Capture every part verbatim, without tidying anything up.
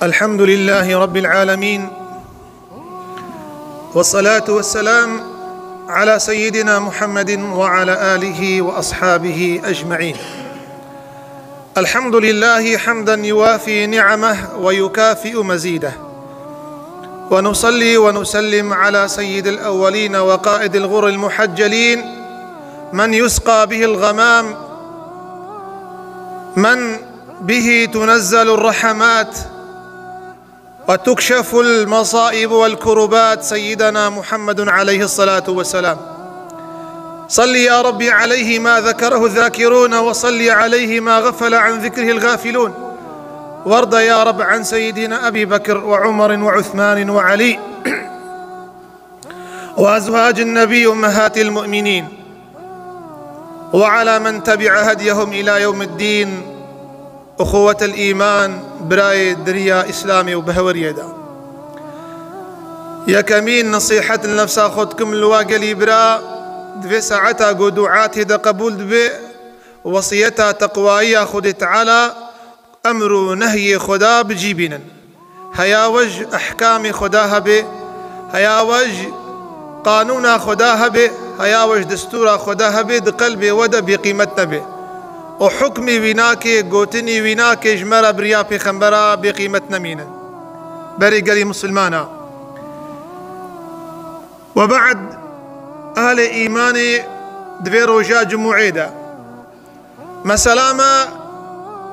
الحمد لله رب العالمين، والصلاة والسلام على سيدنا محمد وعلى آله وأصحابه أجمعين. الحمد لله حمدا يوافي نعمه ويكافئ مزيده، ونصلي ونسلم على سيد الأولين وقائد الغر المحجلين، من يسقى به الغمام، من به تنزل الرحمات وتكشف المصائب والكربات، سيدنا محمد عليه الصلاة والسلام. صل يا رب عليه ما ذكره الذاكرون، وصل عليه ما غفل عن ذكره الغافلون، وارض يا رب عن سيدنا أبي بكر وعمر وعثمان وعلي وأزواج النبي أمهات المؤمنين وعلى من تبع هديهم إلى يوم الدين. Uxuwetel îman, birayê di riya Îslamê û bi heweriyê de. Yekemîn nesîhet li nefsa xwe dikim li wa gelî bira, di vê saeta ku dua tê de qebûl dibe, wesiyeta teqwayiya Xwedê Teala, emr û nehyê Xweda bi cî bînin. Heya we ji ehkamê Xweda hebe, heya we ji qanûna Xweda hebe, heya we ji destûra Xweda hebe, di qelbê we de bêqîmet nebe. Û hukmê wî nake, gotinî wî nake, ji me re bi riya pêxembera bêqîmet nemîne. Berê gelî misilmana. We ba'd, ehlê îmanê di vê roja cumûê de. Mesela me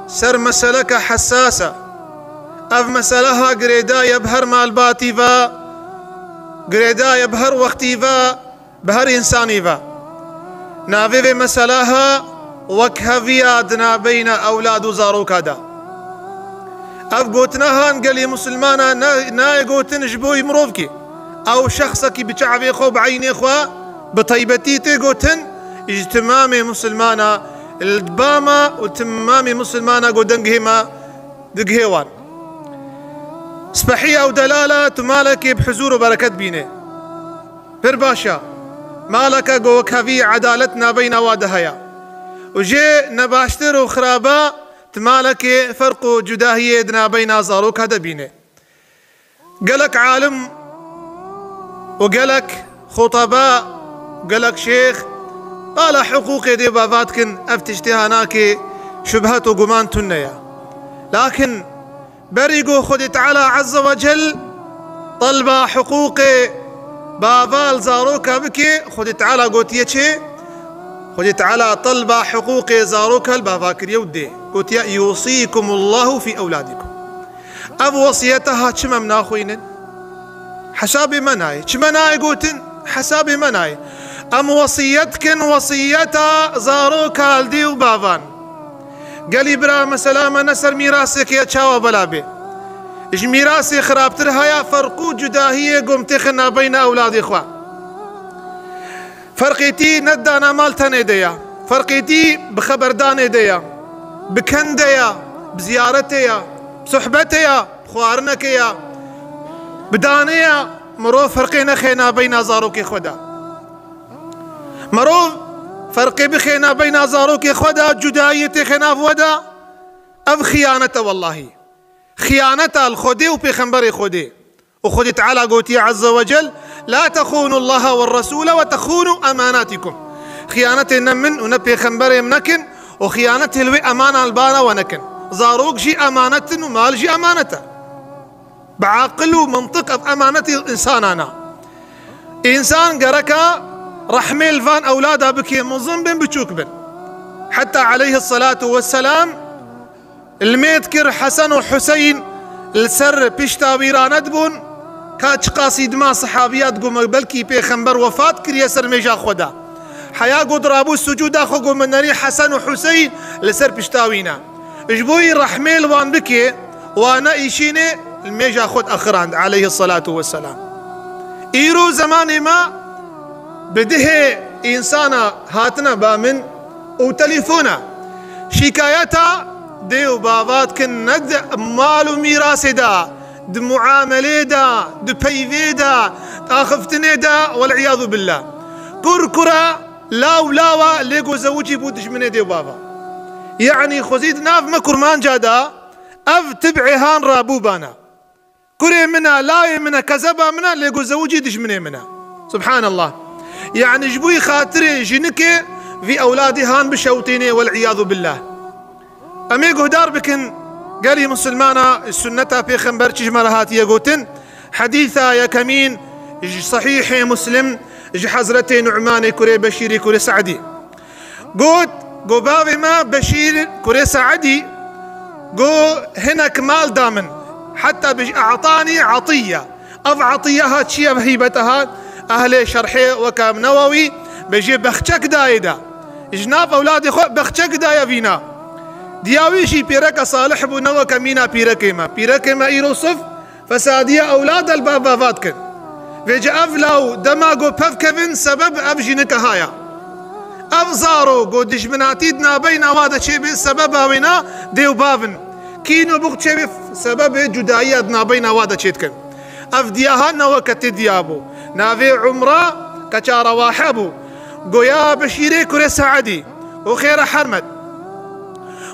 ser meseleke hessas e. Ev meseleha girêdayî ye bi her malbatî ve, girêdayî ye bi her wextî ve, bi her însanî ve. Navê vê meseleha wekheviya di navbeyna ewlad û zaroka de. Ev gotina han gelî misilmana ne, nayê gotin ji bo wî mirovkî. Ew şexsekî bi çavê xwe, bi eynê xwe, bi taybetî tê gotin, ji timamê misilmana, li ba me û timamê misilmana ku dengê me digihê wan. Spehiya û delala tu malekê bi huzûr û bereket bîne. Pir baş e. Maleke ku wekhevî edalet navbeyna wa de heye. Û jê nebaştir û xirabe, tu malekê ferq û cudahiyê di navbeyna zaroka de bîne. Gelek alim û gelek xuteba, gelek şêx, bala hiqûqê dê bava dikin, ev tiştê hanakê şubhet û guman tune ye. Lakin berî ku Xwedê Teala Azze ve Cel telba hiqûqê bava li zaroka bike, Xwedê Teala gotiye çi? Xwedê Teala telba hiqûqê zaroka li bava kiriye û dê. Gotiye, "Yusîkumullahu fî ewladikum." Ev wesiyeta ha çi me em naxwînin? Hesabê me nayê. Çi me nayê gotin? Hesabê me nayê. Em wesiyet kin, wesiyeta zaroka li dê û bavan. Gelî bira, mesela me ne ser mîrasê ke ya çawa bela bê. Ji mîrasê xirabtir haya ferq û cudahiyê gom têxe nabeyna ewladê xwe. Ferqêtî ne dana mal tenê de ya. Ferqêtî bi xeberdanê de ya. Bi ken de ya. Bi ziyaretê ya. Bi sohbetê ya. Bi xwarinekê ya. Bi danê ya. Mirov ferqê nexê nabeyna zarokê xwe de. Mirov ferqê bixê nabeyna zarokê xwe de, cudayiyê têxe nav we de. Ev xiyanet e wellahî. Xiyaneta li Xwedê û Pêxemberê Xwedê. Û Xwedê Teala gotiye Azze ve Cel, "La tehûnû Allaha ve Resûle ve tehûnû emanatikum." Xiyanetê ne min û ne Pêxemberê min nekin û xiyanetê li wê emanan li bana we nekin. Zarok jî emanet in û mal jî emanet e. Bi aqil û mintiq ev emanetê însanan e. Însan gereka rehmê li van ewlada bike, mezin bin, biçûk bin. Heta aleyhisselatu vesselam Li mêd kir Hesen û Huseyn li ser pişta wî ranedibûn, ka çiqasî dima sehabiya digo me belkî pêxember wefat kiriye ser mêja xwe de. Heya got rabû sucûda xwe got min nerî Hesen û Huseyn li ser pişta wî ne. Ji bo wî rehmê li wan bike, wan neîşîne li mêja xwe diexirand aleyhisselatu vesselam. Îro zemanê me bi dihê însana hatine ba min, û telefona. Şîkayeta dê û bava dikin ne di mal û mîrasê de, di muamelê de, di peyvê de, di axiftinê de, wel'iyadu billah. Kur kura, law lawa, lê ku zewicî bû dijminê dê û bava. Yanî xwezî di nav me kurmanca de, Ev tib'ê han rabûbana. Kurê min e, lawê min e, kezeba min e, lê go zewicî dijminê min e. Subhanallah. Yanî ji bo xatirê jinikê vî ewladî han bişewtînê, wel iyadu billah. Em ê guhdar bikin, gelî misilmana, sunneta pêxember çi ji me re hatiye gotin? Hedîsa yekemîn ji Sehîhê Muslim, ji Hezretê Nu'manê kurê Beşîrê kurê Se'dî. Got, go bavê me Beşîr kurê Se'dî, go hinek mal da min. Heta bijî, "A'tanî atiyye." Ev atiye ha çi ye, ev hîbete ha? Ehlê şerhê weke Newewî bêjê bexçek dayê da. Ji nav ewladê xwe bexçek daye vîna. Diya wî jî pîreke salih bû, ne weke mîna pîrekê me. Pîrekê me îro sif fesadiya ewlad el bav bava dikin. Vêce ev law dema go pev kevin sebeb ev jînike haya. Ev zaro go dijminatî di nabeyna wa de çêbe sebeba wêna dê û bav in. Kîn û buxd çêbe sebebê cudayiya di nabeyna wa de çêdikin. Ev diya ha ne weke ti diya bû. Navê Umra keça Rewahe bû. Goya Beşîrê kurê Se'dî û xêre hermet.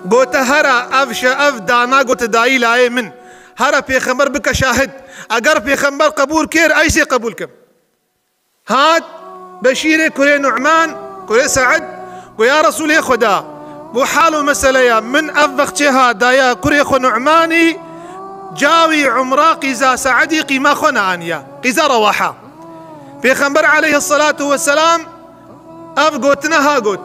Gote hera ev şe ev dana gote dayî layê min. Hera pêxember bike şahid. Eger pêxember qebûl kir, ez jê qebûl kim. Hat Beşîrê kurê Nu'man, kurê Se'd, go ya Resûlê Xweda, go hal û meseleya min ev vexçê ha daya kurê xwe Nu'manî, cawî Umra qîza Se'dî qîma xwe neaniya, qîza Rewaha. Pêxember aleyhisselatu vesselam ev gotine ha got,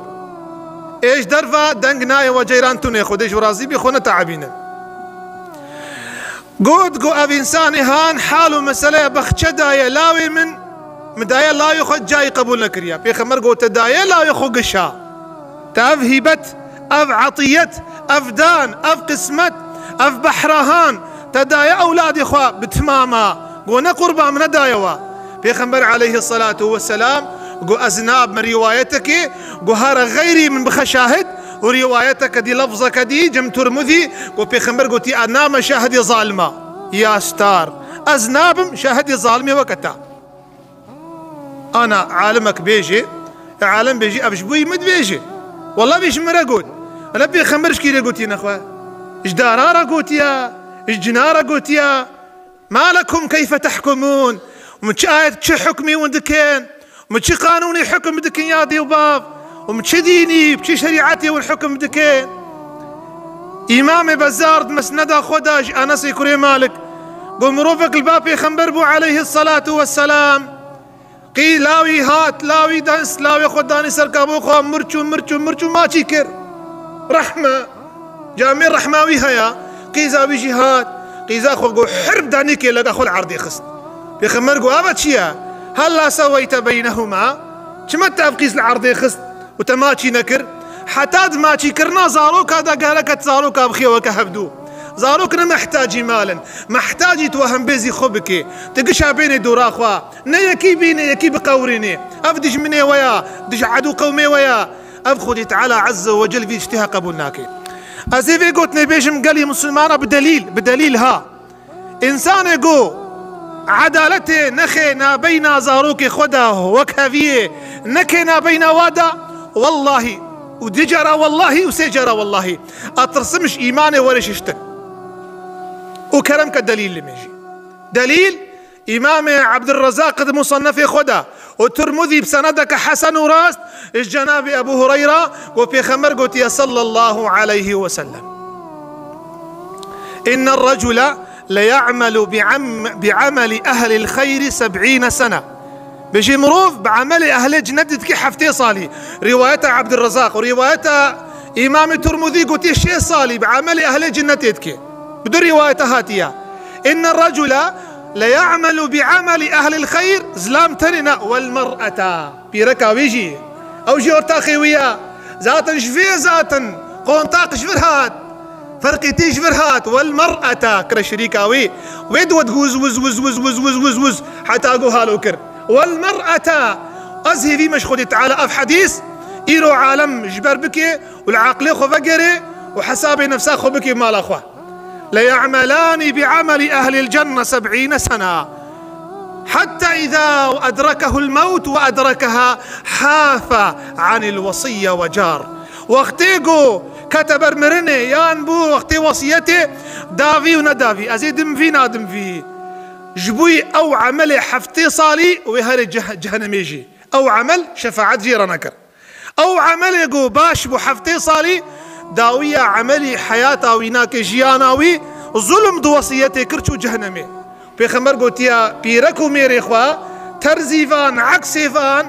ê ji derva deng nayê we ceyran tunê, Xwedê ji we razî bî, xwe neteebînin. Got, go ev însanê han hal û meseleya bexçe daye lawê min, min daye lawê xwe cayî qebûl nekiriye. Pêxember gote daye lawê xwe gişa. Te ev hîbet, ev etiyet, ev dan, ev qismet, ev behra han, te daye ewladê xwe bi timama, go ne qurban min nedaye wa. Pêxember aleyhisselatu vesselam go ez nabim rîwayetekê, go hera xeyrî min bixe şahid, û rîwayeteke dî, lefzeke dî, cem Tirmizî, go pêxember gotî, "Ez name şahidê zalima." Ya star. Ez nabim şahidê zalimê weke te. Ana alimek bêjê, e, alim bêjî, ev ji bo min dibêjê. Wallah vê ji min re got. Ana pêxember ji kî re gotiye nexwe? Ji dara re gotiye, ji cina re gotiye. Ma lekum keyfe tehkumûn? Min çi ayet, çi hukmî hûn dikin? Min çi qanûnî hukm dikin ya dê û bav? Û min çi dînî, bi çi şerîetê hûn hukm dikin? Îmamê Bezzar di Mesneda xwe de ji Enesê kurê Malik got, mirovek li ba Pêxember bû aleyhisselatu vesselam. Qî lawî hat, lawî dan, lawê xwe danî ser kabû xwe, mirç û mirç û mirç û maçî kir. Rehme. Camê rehma wî heye. Qîza wî jî hat. Qîza xwe got, hirb danî kê lega xwe li erdê xist. Pêxember got, "Ava çi ye? Hella seweyte beynehuma?" Çima te ev qîz li erdê xist û te maçî nekir? Heta di maçîkirina zaroka de gereke tu zaroka bixê weke hevdû. Zarok ne mehtacî mal in. Mehtacî tu hembêzî xwe bikê. Tu gişa bênê dora xwe. Ne yekî bînê, yekî biqewirînê. Ev dijminê we ya, dij edû qewmê we ya. Ev Xwedê Teala Azze ve Cel vî tiştê he qebûl nake. Ez ê vê gotinê bêjim gelî misilmana bi delîl, bi delîl ha. Însanê go edaletê nexê nabeyna zarokê xwe de wek heviyê, neke nabeyna wa de, wellahî û du cara wellahî û sê cara wellahî, ez tirsim ji îmanê were şiştin. Û kerem ke delîl limêjî. Delîl, Îmamê Ebdurrezaq di Musennefê xwe de û Tirmizî bi senedeke hesen û rast ji Cenabê Ebû Hureyra got, Pêxember gotiye sallallahu aleyhi ve sellem, "Inne recule le ya'melu bi am-, bi ameli ehlil xeyri seb'îne sene." Bêjî mirov bi emelê ehlê cinetê dike heftê salî. Rîwayeta Ebdurrezaq û rîwayeta Îmamê Tirmizî gotiye şêst salî bi emelê ehlê cinetê dike. Bi du rîwayeta hatiye. Inne recule le ya'melu bi ameli ehlil xeyr, zilam tenê ne, wel mer'eta. Pîreka wî jî. Ew jî ortaxê wî ye. Zaten ji vê zaten kontaq ji vir hat. Ferqî tê ji vir hat. Wel mer'eta, kire şirîka wî. Wê di wed wiz, wiz, wiz, wiz, wiz, wiz, wiz, wiz. Heta go halo kir. Wel mer'eta. Ez hêvî me ji Xwedê Teala ev hedîs. Îro alem ji ber bike û li aqlê xwe vegere û hesabê nefsa xwe bike mala xwe. ليعملان بعمل أهل الجنة سبعين سنة، حتى إذا أدركه الموت وأدركها، حاف عن الوصية وجار. Wextê ku Kete ber mirinê, yan bû wextê wesiyetê, davî û nedavî. Ez ê dim vî, nadim vî. Ji bo ew emelê heftê salî wê herê ceh-, cehenemê jî. Ew emel şefaet jê re nekir. Ew emelê ku baş bû heftê salî, dawiya emelî heyata wî nake, jiyana wî, zulm di wesiyetê kir, çû cehenemê. Pêxember gotiya, pîrek û mêrê xwe terzî van, eksê van,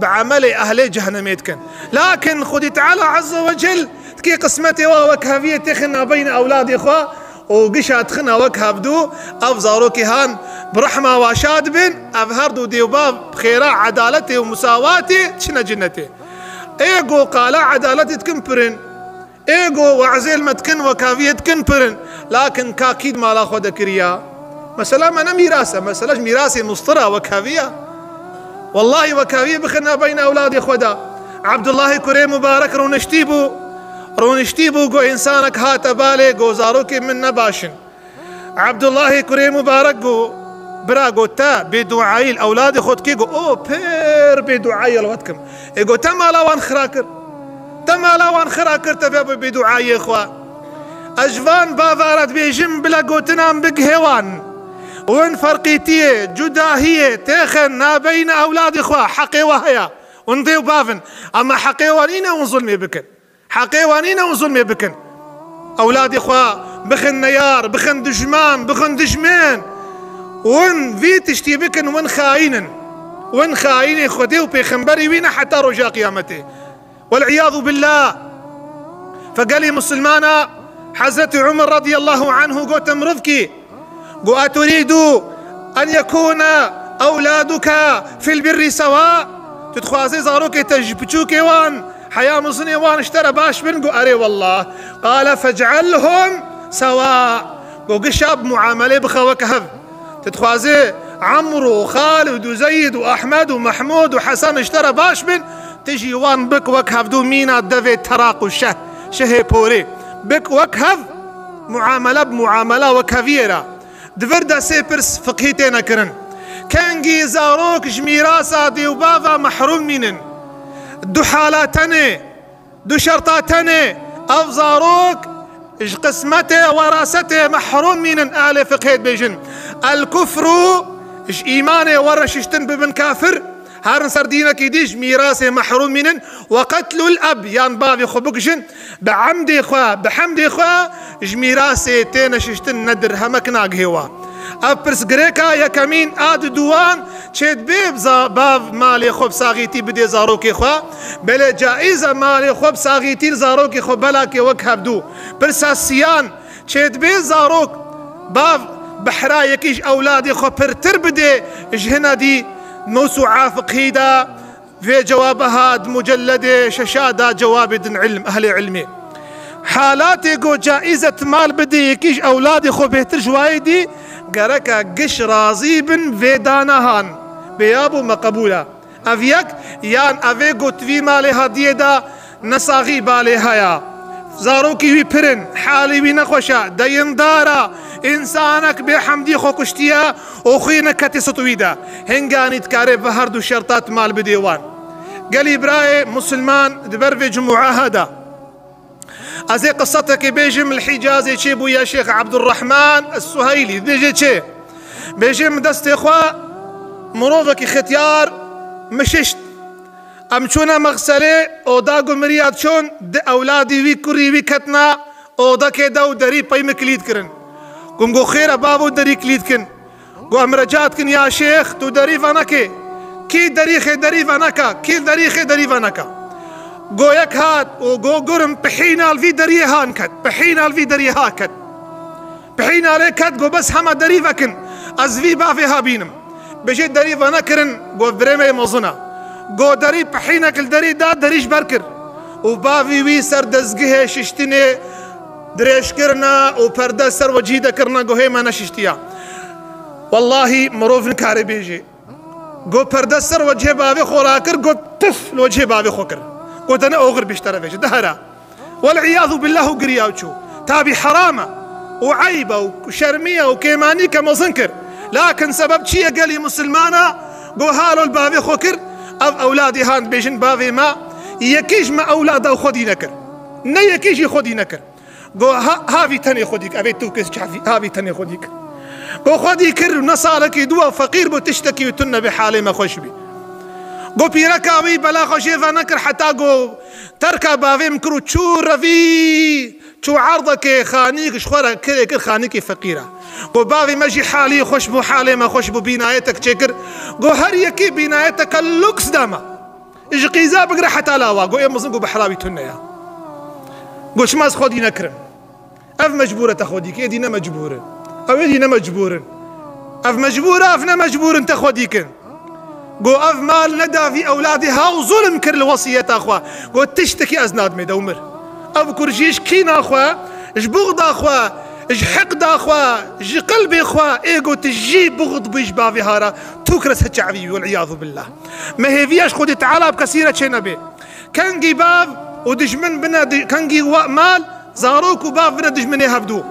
bi emelê ehlê cehenemê dikin. Lakin Xwedî Teala Azze ve Cel dikê qismetê wa wek heviyê têxin nabeyne ewladê xwe û gişa dixina wek hevdû, ev zarokê han bi rehma wa şa dibin, ev her du dê û bav bi xêra, edaletê û musawatê çine cinetê. Ê go qala edaletê dikin pirin. Ê go wezêl me dikin, wekaviyê dikin pirin. Lakin ka kî di mala xwe de kiriya? Mesela me ne mîras e, mesela ji mîrasê mustira wekaviya. Wellahî wekaviyê bixine beyne ewladê xwe de. Abdullahê kurê Mubarek rûniştî bû. Rûniştî bû, go însanek hate balê, go zarokên min ne baş in. Abdullahê kurê Mubarek go, bira go te bêduayî li ewladê xwe dikê? Go o pir bêduayî li we dikim. Ê go te mala wan xira kir. Te mala wan xira kir, te vê bêduayiyê xwe. Ez ji van bava re dibêjim, bila gotinan bigihê wan. Win ferqîtiyê, cudahiyê têxin nabeyne ewladê xwe, heqê we heye. Win dê û bav in. Ama heqê wan nîne win zulmê bikin. Heqê wan nîne hûn zulmê bikin. Ewladê xwe bixin neyar, bixin dijman, bixin dijmin. Hûn vî tiştî bikin, hûn xayîn in. Hûn xayînê Xwedê û pêxemberê wî ne heta roja qiyametê. Wel'iyadu billah. Fe gelî misilmana Hezretî Umer radiyallahu anhu gote mirovkî, Go, "Eturidu en yekuna ewladuka fil birri sewa?" Tu dixwazî zarokê te ji piçûkê wan, heya mizinê wan ji te re baş bin? Go, "Erê wellah." Qale, "Fec'alhum sewa." Go, "Gişa bi muamelê bixe weke hev." Tu dixwazî Emr û Xalid û Zeyd û Ehmed û Mehmûd û Hesen ji te re baş bin, tu jî wan bik wek hevdû mîna devê teraq û şeh, şehê porê. Bik wek hev, muamele bi muamela wek heviyê re. Di vir de sê pirs fiqhî têne kirin. Kengî zarok ji mîrasa dê û bava mehrûm mînin? Du hala tenê, du şerta tenê, ev zarok ji qismetê werasetê mehrûm mînin. Ehlê fiqhê dibêjin, el kufru, ji îmanê were şiştin bibin kafir, herin ser dînekî dî ji mîrasê mehrûm mînin, we qetlul eb, yan bavê xwe bikujin, bi emdê xwe, bi hemdê xwe ji mîrasê têne şiştin, ne dirhemek nagihê we. Ev pirs girêka yekemîn a di duwan çêdibê za-, bav malê xwe bi saxîtî bidê zarokê xwe. Belê caiz e malê xwe bi saxîtî li zarokê xwe belakê wek hevdû. Pirsa siyan, çêdibê zarok bav behra yekî ji ewladê xwe pirtir bidê ji hina dî? Mewsûa fiqhî de Vê cewaba hat mucelledê şeşa da cewabê din ilm, ehlê ilmê. Halatê go caiz e tu mal bidê yekî ji ewladê xwe bêhtir ji wayê dî, gereka giş razî bin vê danahan. Bê ya bo me qebûl e. Ev yek, yan evê go tu vî malê hadiyê da nesaxî balê haya. Zarokî wî pirin, halê wî nexweş e, deyindar e, însanek bê hemdî xwe kuştiye, û xwînek ketê sit wî de. Hinganî dikare bi her du şerta tu mal bidê wan. Gelî birayê musilman di ber vê cumuaha de. Ez ê qisetekê bêjim, li Hicazê çê bûye Şêx Ebdurrehman Es-Suheylî. Dibêje çê? Bêje min destê xwe mirovekî xetyar mişişt. Em çûne mexselê, oda ku miriya çûn, di ewladî wî, kurî wî ketna odakê de û derî pey min kilît kirin. Gum go, "Xêr e bavo, derî kilît kin." Go, "Em reca dikin ya şêx, tu derî venekê." Kî derî xê derî veneka, kî derî xê derî veneka. Go yek hat û go, "Gurim, pihîna li vî deriyê han ket, pihîna li vî deriyê ha ket." Pihîna lê ket, go, "Bes hema derî vekin, ez vî bavê ha bînim." Bêje derî venekirin, go, "Birê me yê mezin e." Go, derî pihînek li derî da, derî ji ber kir. Û bavî wî ser dezgehê şiştinê dirêj kirine û perde ser wecihî de kirine, go, "Hê me neşiştiya." Wellahî mirov nikare bêje. Go, perde ser wecihê bavê xwe rakir, go, pif li wecihê bavê xwe kir. Go, "Te ne oxir bî ji te re vêje, de here." Wel'iyadu billah û giriya û çû. Tabî heram e û eyb e û şermiye û kêmanîke mezin kir. Lakin sebeb çi ye gelî musilmana? Go halo li bavê xwe kir, ev ewladê han dibêjin bavê me yekî ji me ewlada xwedî nekir. Ne yekê jî xwedî nekir. Go ha-, havî tenê xwedî kir. Evê tu kes çavî, havî tenê xwedî kir. Go xwedî kir û ne salekî dû feqîr bû, tiştekî wî tune bê, halê me xweş bî. Go pîreka wî bela xwe jê ve nekir heta go terka bavê min kir û çû revî, çû erdekê xanîk ji xwe re kirê kir xanîkê feqîra. Go bavê me jî halî xweş bû, halê me xweş bû, bînayetek çêkir. Go her yekê bînayeteke luks da me. Ji qîza bigire heta lawa. Go ê mezin go behra wî tune ya. Go çima ez xwedî nekirim? Ev mecbûr e te xwedî kir, êdî ne mecbûr in. Ew êdî ne mecbûr in. Ev mecbûr e, ev ne mecbûr in te xwedî kin. Go ev mal neda vî ewladê ha û zulm kir li wesiyeta xwe. Go tiştekî ez nadim ê de û mir. Ev kur jî ji kîna xwe, ji buxda xwe, ji hiqda xwe, ji qelbê xwe, ê go tu jî buxd bû ji bavê ha re, tu kir ez hiçavî wî, wal iyadu billah. Me hêviya ji Xwedê Teala bi kesî re çê nebê. Kengî bav û dijmin bine di-, kengî wa-, mal, zarok û bav bine dijminê hevdû.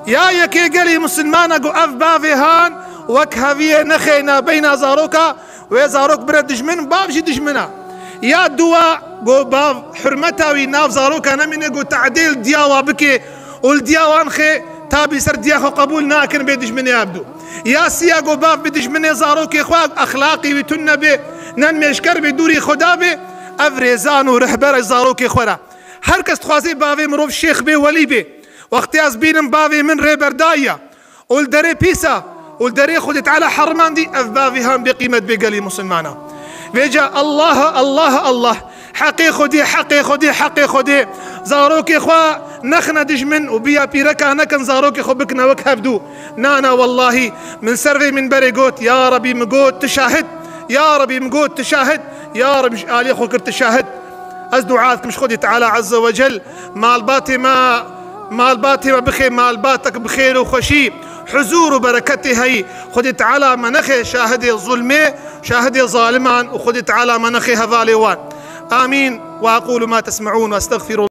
Ya yekê gelî misilmana go ev bavê han wek heviyê nexê nabeyna zaroka, wê zarok bine dijmin, bav jî dijmina. Ya duwa go bav hurmeta wî nav zaroka nemîne, go te'dê li diya wa bike û li diya wan xê, tabî ser diya xwe qebûl nakin bê dijminê hevdû. Ya siya go bav bi dijminê zarokê xwe, exlaqî wî tune bê, ne nimêjker bê, dûrî Xweda bê, ev rêzan û rehber zarokê xwe re. Her kes dixwaze bavê mirov şêx bê, welî bê. Wextê ez bînim bavê min rêber daye û li derê pîs e û li derê Xwedê Teala herimandî, ev bavê han bê qîmet bê gelî misilmana. Vêca Allah, Allah, Allah. Heqê Xwedê, heqê Xwedê, heqê Xwedê. Zarokê xwe nexine dijmin û biya pîreka nekin, zarokê xwe bikine wek hevdû. Na, na, wellahî, min ser vê minberê got, ya Rebî, min got, tu şahid. Ya Rebî, min got, tu şahid. Ya Rebî, ji aliyê xwe kir, tu şahid. Ez dua dikim ji Xwedê Teala Azze ve Cel, malbatê me, malbatê me bixê malbatek bi xêr û xweşî, huzûr û bereketê heyî. Xwedê Teala me nexê şahidê zulmê, şahidê zaliman û Xwedê Teala me nexê hevalê wan. Amîn. Ve aqulu ma tesme'ûn ve estexfiru